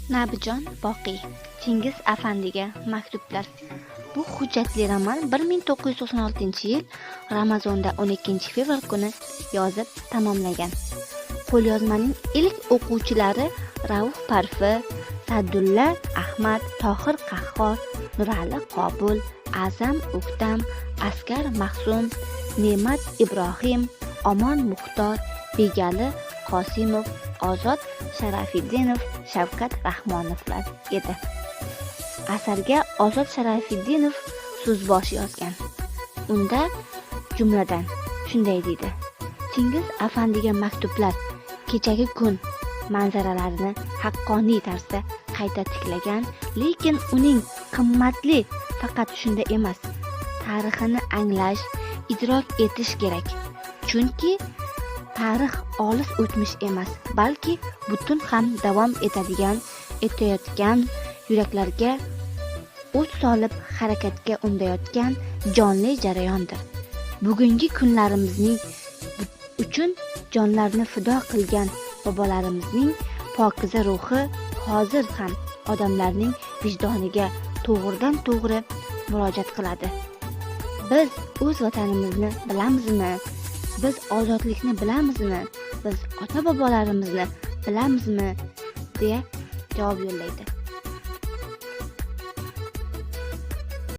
Nabijon Boqiy. Chingiz afandiga maktublar. Bu hujjatli roman 1996-yil Ramazonda 12 fevral kuni yozib tamomlagan. Qo'lyozmaning ilk o'quvchilari Rauf Parfi, Sa'dulla Ahmad, Tohir Qahhor, Nurali Qobul, A'zam O'ktam, Askar Mahsum, Ne'mat Ibrohim, Omon Muxtor, Begali Qosimov, Ozod Sharafiddinov, Shavkat Rahmonovlar edi. Asarga Ozod Sharafiddinov so'zbosh yozgan. Unda jumladan shunday deydi: "Chingiz afandiga maktublar kechagi kun manzaralarini haqqoniy tarzda qayta tiklagan, lekin uning qimmatli faqat shunda emas, tarixini anglash, idrok etish kerak, chunki tarix olis o'tmish emas, balki butun ham davom etadigan, etayotgan, yuraklarga o't solib harakatga undayotgan jonli jarayondir. Bugungi kunlarimizning uchun jonlarini fido qilgan bobolarimizning pokiza ruhi hozir ham odamlarning vijdoniga to'g'ridan to'g'ri murojaat qiladi. Biz o'z vatanimizni bilamizmi? Biz ozodlikni bilamizmi? Biz ota bobolarimizni bilamizmi?" deya javob yo'llaydi.